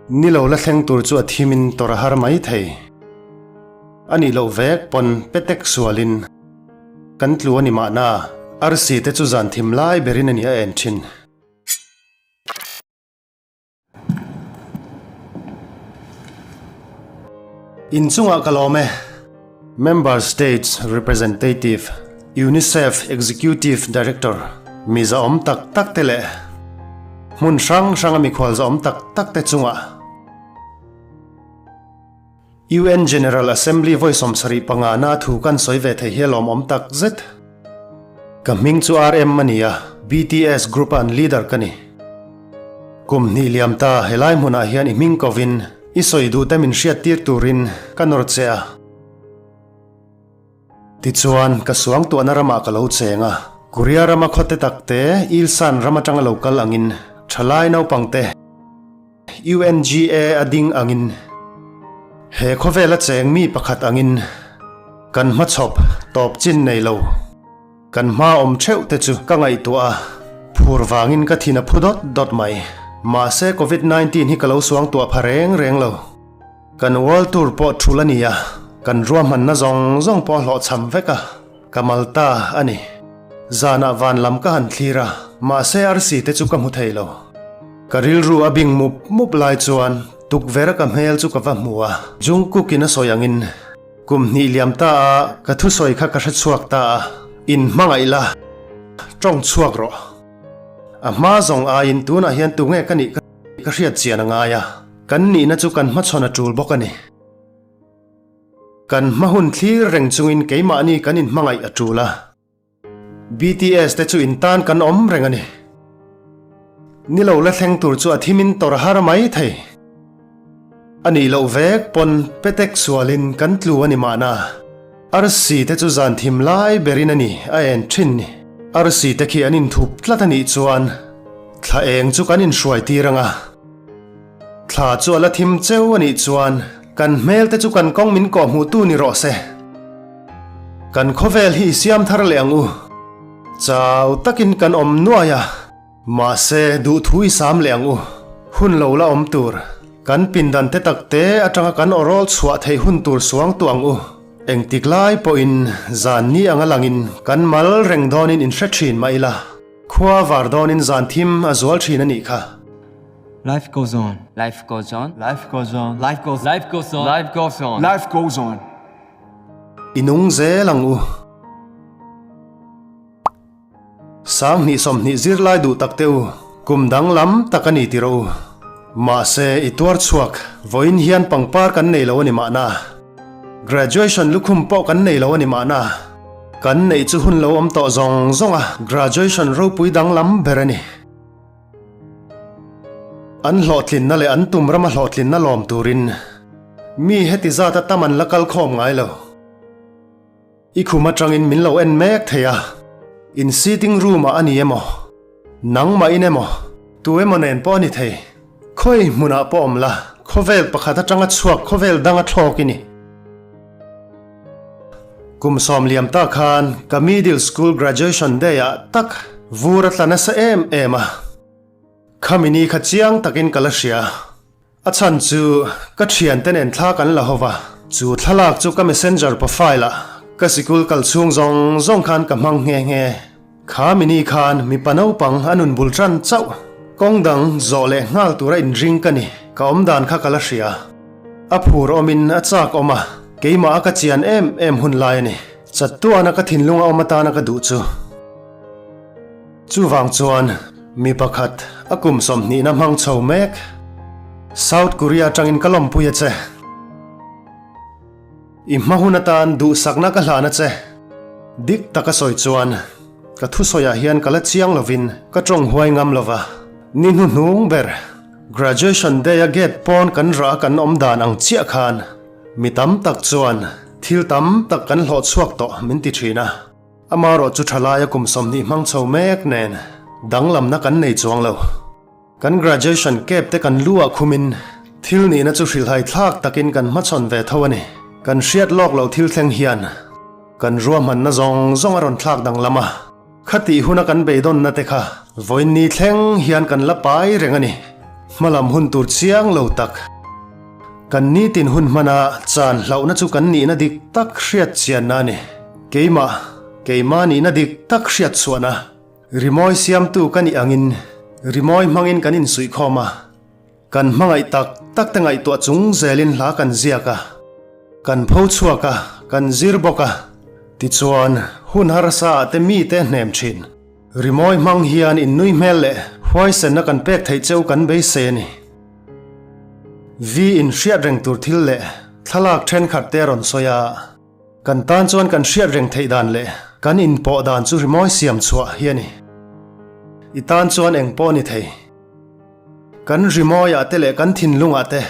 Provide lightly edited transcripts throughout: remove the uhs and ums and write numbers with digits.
Ni lo la thleng tur chu a thimin tawrh a har mai thei. A nih loh vek pawn petek sualin kan tlu a ni mahna, arsi te chu zan thim lai berin a ni a en thin. Inchungah ka lawm e. Member States Representative, UNICEF Executive Director, mi zahawm tak tak te leh hmun hrang hranga mikhual zahawm tak tak te chungah UN General Assembly vawi 75 na thu kan sawi ve thei hi a lawmawm tak zet. Ka hming chu RM a ni a, BTS group a an leader ka ni. Kum hnih liam ta helai hmunah hian i hming kovin i sawi duh te min hriat tir turin ka nawr che a. Tichuan, ka suangtuahna ramah ka lo cheng a, Korea rama khawte takte Ilsan ram atanga lo kal angin thalai naupangte, UNGA a ding angin, he khawvela cheng mi pakhat angin kan hmachhawp tawp chin nei lo. Kan hma awm theuh te chu ka ngaihtuah a, phur vangin ka thin a phu dawt dawt mai. Mahse Covid 19 hi ka lo suangtuah pha reng reng lo. Kan World Tour pawh thul a ni a, kan ruahmanna zawng zawng pawh a hlawhchham vek a, ka mal ta a ni. Zanah van lam ka han thlir a, mahse arsi te chu ka hmu thei lo. Ka rilru a bing mup mup lai chuan tukverh ka hmel chu ka va hmu a, Jungkook in a sawi angin kum hnih liam ta a ka thusawi kha ka hre chhuak ta a, in hmangaih la, tawng chhuak rawh. A hma zawng aiin tunah hian tunge ka nih ka hriat chian a ngai a, kan nihna chu kan hmachhawn a tul bawk a ni. Kan hma hun thlir reng chungin keimahni kan inhmangaih a tul a. BTS te chu in tan kan awm reng a ni. Ni lo la thleng tur chu a thimin tawrh har mai thei. A nih loh vek pawn petek sualin kan tlu a ni mahna. Arsi te chu zan thim lai berin a ni a en thin ni. Arsi te khi an inthup tlat a nih chuan thla eng chu kan inhruai tir ang a. Thla chu a la thim cheu a nih chuan kan hmel te chu kan kawng min kawhhmuhtu ni rawh se. Kan khawvel hi i siam thar leh ang u. Chau takin kan awm nuai a. Mahse, duhthu i sam leh ang u. Hun lo la awm tur. Kan pindan te tak te atanga kan awrawl chhuah theih hun tur suang tuah ang u. Engtik lai pawhin zan ni anga langin kan mal reng dawnin in hre thin mah ila, khua var dawnin zan thim a zual thin a nih kha. Life goes on. Life goes on. Life goes on. Life goes Life goes on. Life goes on. Life goes on. I nung zel ang u. 20 20 zirlai duh tak te u, kum danglam tak a ni ti rawh u. Mahse, i tuar chhuak, vawiin hian pangpar kan nei lo a ni mahna. Graduation lukhum pawh kan nei lo a ni mahna. Kan neih chu hun lo awm tawh zawng zawng a, graduation ropui danglam ber a ni. An hlawhtlinna leh an tum rama hlawhtlinna lawm turin mi heti zata tam an la kal khawm ngai lo. I khum atangin min lo en mek thei a, in sitting room ah a ni emaw, nangmah in emaw, tu emaw nen pawh a ni thei. Khawi hmunah pawh awm la, khawvel pakhat atanga chhuak khawvel danga thlawk i ni. Kum sawm liam ta khan ka middle school graduation day ah tak vur a tla nasa em em a, khami ni kha chiang takin ka la hria. A chhan chu ka thiante nen thla kan la ho va, chu thlalak chu ka messenger profile ah ka sikul kal chhung zawng zawng khan ka hmang nghe nghe. Khami ni khan mipa naupang a nun bul tan chauh kawng dang zawh leh nghal tura inring ka ni, ka awmdan kha ka la hria. A phur awmin a chak awm a, keimah a ka chian em em hun lai a ni. Chattuana ka thinlung a awm atana ka duh chu. Chuvang chuan mi pakhat a kum sawmhnihna hmang chho mek South Korea atangin ka lawmpui a che. I hma hun atan duhsakna ka hlan a che. Dik taka sawi chuan ka thusawiah hian ka la chiang lovin ka tawng huai ngam lova, ni hnuhnung ber. Graduation day a gate pawn kan rah a kan awm dan ang chiah khan mi tam tak chuan thil tam tak kan hlawh chhuak tawh min ti thin a. Amarawh chu thalai a kum 20 hmang chho mek nen danglamna kan nei chuang lo. Kan graduation cap te kan lu ah khumin thil nihna chu hrilhai thlak takin kan hmachhawn ve tho a ni. Kan hriat lawk loh thil thleng hian kan ruahmanna zawng zawng a rawn thlak danglam a. Khatih huna kan beidawnna te kha vawiin ni thleng hian kan la pai reng a ni. Hmalam hun tur chiang lo tak. Kan nitin hun hmana chan hlauhna chu kan nihna dik tak hriat chianna a ni. Keimah, keimah nihna dik tak hriat chhuahna. Rimawi siamtu ka nih angin rimawi hmangin kan insuihkhawm a. Kan hmangaih tak tak te ngaihtuah chung zelin hla kan ziak a, kan pho chhuak a, kan zir bawk a. Tichuan, hun harsa ah te mite hnem thin. Rimawi hmang hian innui hmel leh huaisenna kan pek theih cheu kan beisei a ni. Vi in hriat reng tur thil leh thlalak thenkhat te a rawn sawi a, kan tan chuan kan hriat reng theih dan leh kan inpawh dan chu rimawi siam chhuah hi a ni. I tan chuan eng pawh a ni thei. Kan rimawiah te leh kan thinlungah te,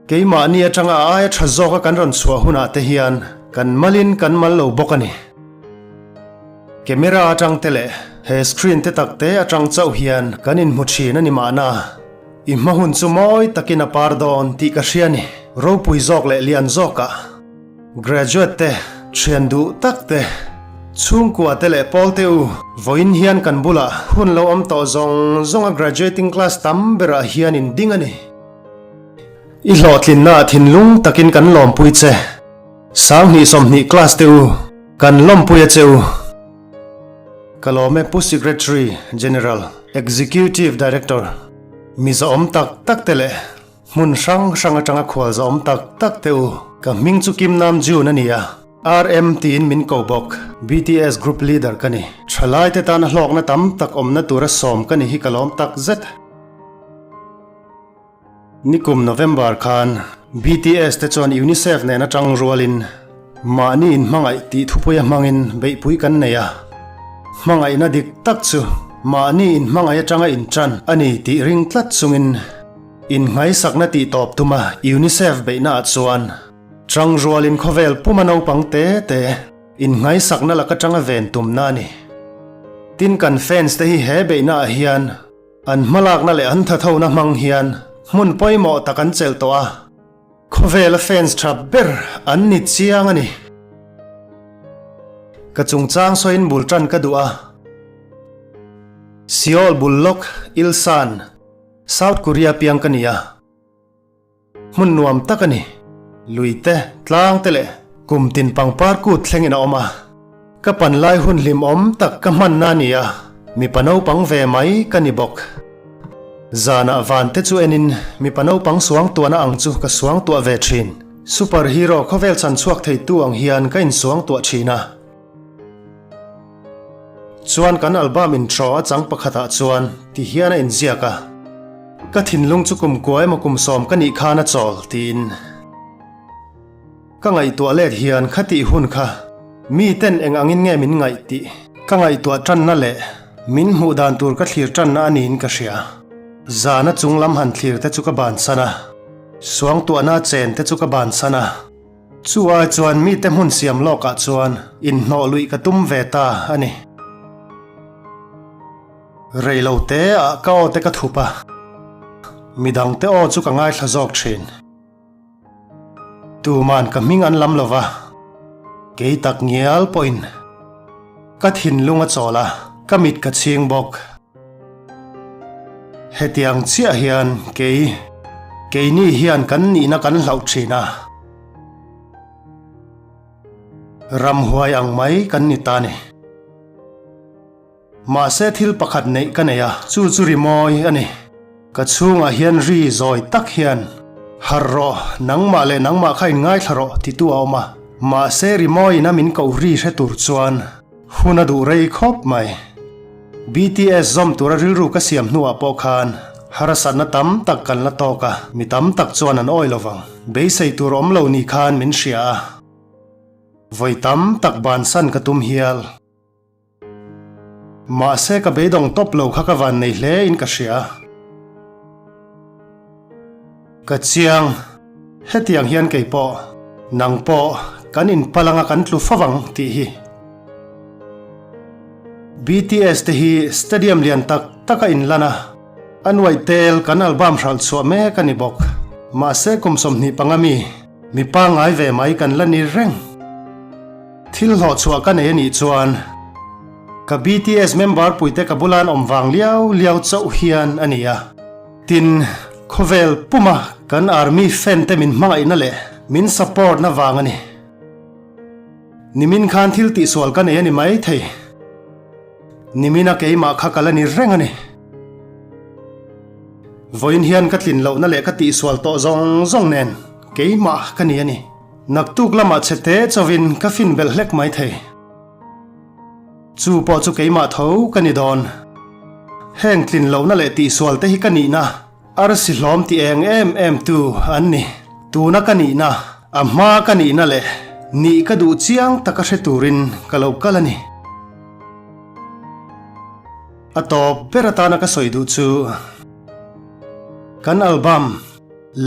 keimahni atanga a aia tha zawka kan rawn chhuah hunah te hian kan malin kan mal lo bawk a ni. Camera atang te leh he screen te tak te atang chauh hian kan inhmu thin a ni mahna, i hma hun chu mawi takin a par dawn tih ka hria a ni. Ropui zawk leh lian zawkah. Graduate te, thian duh tak te, chhungkua te leh pawl te u, vawiin hian kan bulah hun lo awm tawh zawng zawng a graduating class tam berah hian in ding a ni. I hlawhtlinna ah thinlung takin kan lawmpui che. 20 20 class te u, kan lawmpui a che u. Ka lawm e Pu Secretary General, Executive Director, mizo awm tak tak te leh Hmun hrang hrang atanga khual zawm tak tak teh u. Ka hming chu Kim Nam June a ni a, RM tiin min ko bawk. BTS Group Leader ka ni. Thalaite tana hlawkna tam tak awmna tura sawm ka ni hi ka lawm tak zet. Nikum November khan BTS te chuan UNICEF nen atang rualin mahni inhmangaih tih thupuia hmangin beihpui kan nei a. Hmangaihna dik tak chu mahni inhmangaih atanga intan a ni tih ring tlat chungin, Innghaisakna tih tawp tuma UNICEF beihnaah chuan Changrualin khawvel puma naupang te te innghaisakna laka tanga ven tumna a ni. Tin kan fans te hi he beihnaah hian an hmalakna leh an thathona hmang hian hmun pawimawh tak an chelh tawh a, khawvela fans tha ber an ni chiang a ni. Ka chungchang sawiin bul tan ka duh a, Seoul bul lawk Ilsan. South Korea piang ka ni a, hmun nuam tak a ni. Lui te, tlang te leh kum tin pangpar kut thlengin a awm a. Ka pan lai hun hlimawm tak ka hmanna a ni a, mipa naupang ve mai ka ni bawk. Zanah van te chu enin mipa naupang suangtuahna ang chu ka suangtuah ve thin. Super hero khawvel chhan chhuak theitu ang hian ka insuangtuah thin a. Chuan kan album intro a chang pakhatah chuan ti hian a inziak a, Ka thinlung chu kum kua emaw kum sawm ka nih khan a chawl, tiin. Ka ngaihtuah let hian khatih hun kha miten eng angin nge min ngaih tih ka ngaihtuah tanna leh min hmuh dan tur ka thlir tanna a niin ka hria. Zana chung lam han thlir te chu ka bansan a, suangtuahna chen te chu ka bansan a. Chu ai chuan mite hmun siam lawkah chuan inhnawh luih ka tum ve ta a ni. Rei lo te ah ka aw te ka thup a, midang te aw chu ka ngaithla zawk thin. Tuman ka hming an lam lova, kei tak ngial pawhin ka thinlung a chawl a, ka mit ka chhing bawk. Hetiang chiah hian kei, keini hian kan nihna kan hlauh thin a, ramhuai ang mai kan ni ta ni. Mahse thil pakhat neih ka nei a, chu chu rimawi a ni. Ka chhungah hian ri zawi tak hian, Harh rawh, nangmah leh nangmah kha inngaithla rawh titu a awm a. Mahse rimawiin a min koh ri hre tur chuan Hun a duh rei khawp mai. BTS zawm tura rilru ka siam hnuah pawh khan harsatna tam tak kan la tawk a, mi tam tak chuan an awi lovang. Beisei tur awm lo ni khan min hria a, vawi tam tak bansan ka tum hial. Mahse ka beidawng tawp lo kha ka van nei hle in ka hria. Ka chiang, hetiang hian kei pawh, nang pawh kan inpal anga kan tlu fo vang tih hi. BTS te hi stadium lian tak tak a inlan a, a nuaih tel kan album hralh chhuah mek a ni bawk. Mahse kum 25 mi, mi pangngai ve mai kan la ni reng. Thil hlawh chhuah ka nei a nih chuan ka BTS member puite ka bulan awm vang liau liau chauh hian a ni a. Tin, Khawvel puma kan army fan te min hmangaihna leh min support na vang a ni. Nimin khan thil tihsual ka nei a ni mai thei. Nimina keimah kha ka la ni reng a ni. Vawiin hian ka tlin lohna leh ka tihsual tawh zawng zawng nen keimah ka ni a ni. Naktuk lamah che te chauhin ka fin belh hlek mai thei. Chu pawh chu keimah tho ka ni dawn. Heng tlin lohna leh tihsual te hi ka nihna arsi hlawm ti eng em em tu an ni. Tuna ka nihna, a hma ka nihna leh nih ka duh chiang taka hre turin ka lo kal a ni. A tawp ber atana ka sawi duh chu kan album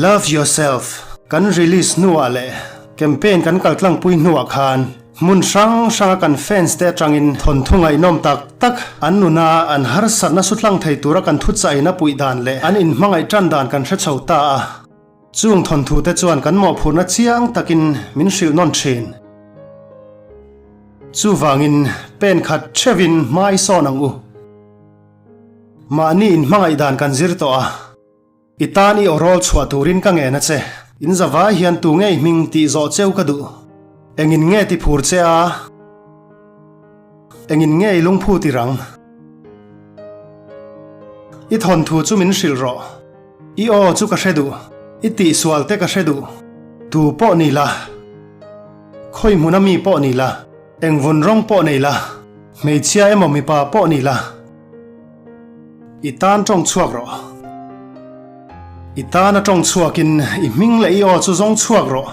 Love Yourself kan release hnuah leh campaign kan kaltlangpui hnuah khan hmun hrang hranga kan fans te atangin thawnthu ngaihnawm tak tak an nuna an harsatna sutlang thei tura kan thuchaina puih dan leh an inhmangaih tan dan kan hre chho ta a. Chung thawnthu te chuan kan mawhphurhna chiang takin min hrilh nawn thin. Chuvangin pen khat theuhin hmai sawn ang u. Mahni inhmangaih dan kan zir tawh a. I tan i awrawl chhuah turin ka ngen a che. In zavai hian tu ngei hming tih zawh cheu ka duh. Engin nge ti phur che a? Engin nge i lungphu ti rang? I thawnthu chu min hrilh rawh. I aw chu ka hre duh. I tihsual te ka hre duh. Tu pawh ni la. Khawi hmuna mi pawh ni la. Eng vun rawng pawh nei la. Hmeichhia emaw mipa pawh ni la. I tan tawng chhuak rawh. I tana tawng chhuakin i hming leh i aw chu zawng chhuak rawh.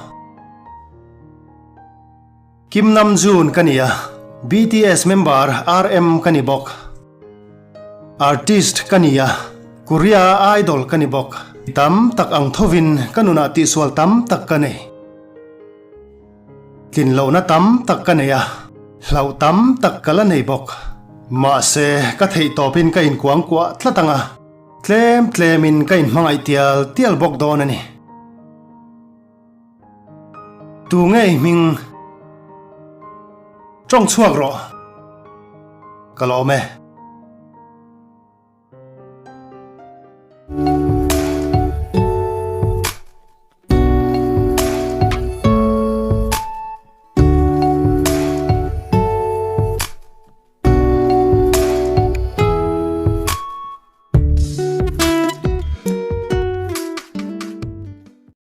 Kim Namjoon ka ni a, BTS member RM ka ni bawk. Artist ka ni a, Korea idol ka ni bawk. Tam tak ang thovin ka nunah tihsual tam tak ka nei. Tlin lohna tam tak ka nei a, hlauh tam tak ka la nei bawk. Mahse, ka theih tawpin ka inkuang kuah tlat ang a, tlem tlemin ka inhmangaih tial tial bawk dawn a ni. Tu ngei hming tawng chhuak rawh. Ka lawm e.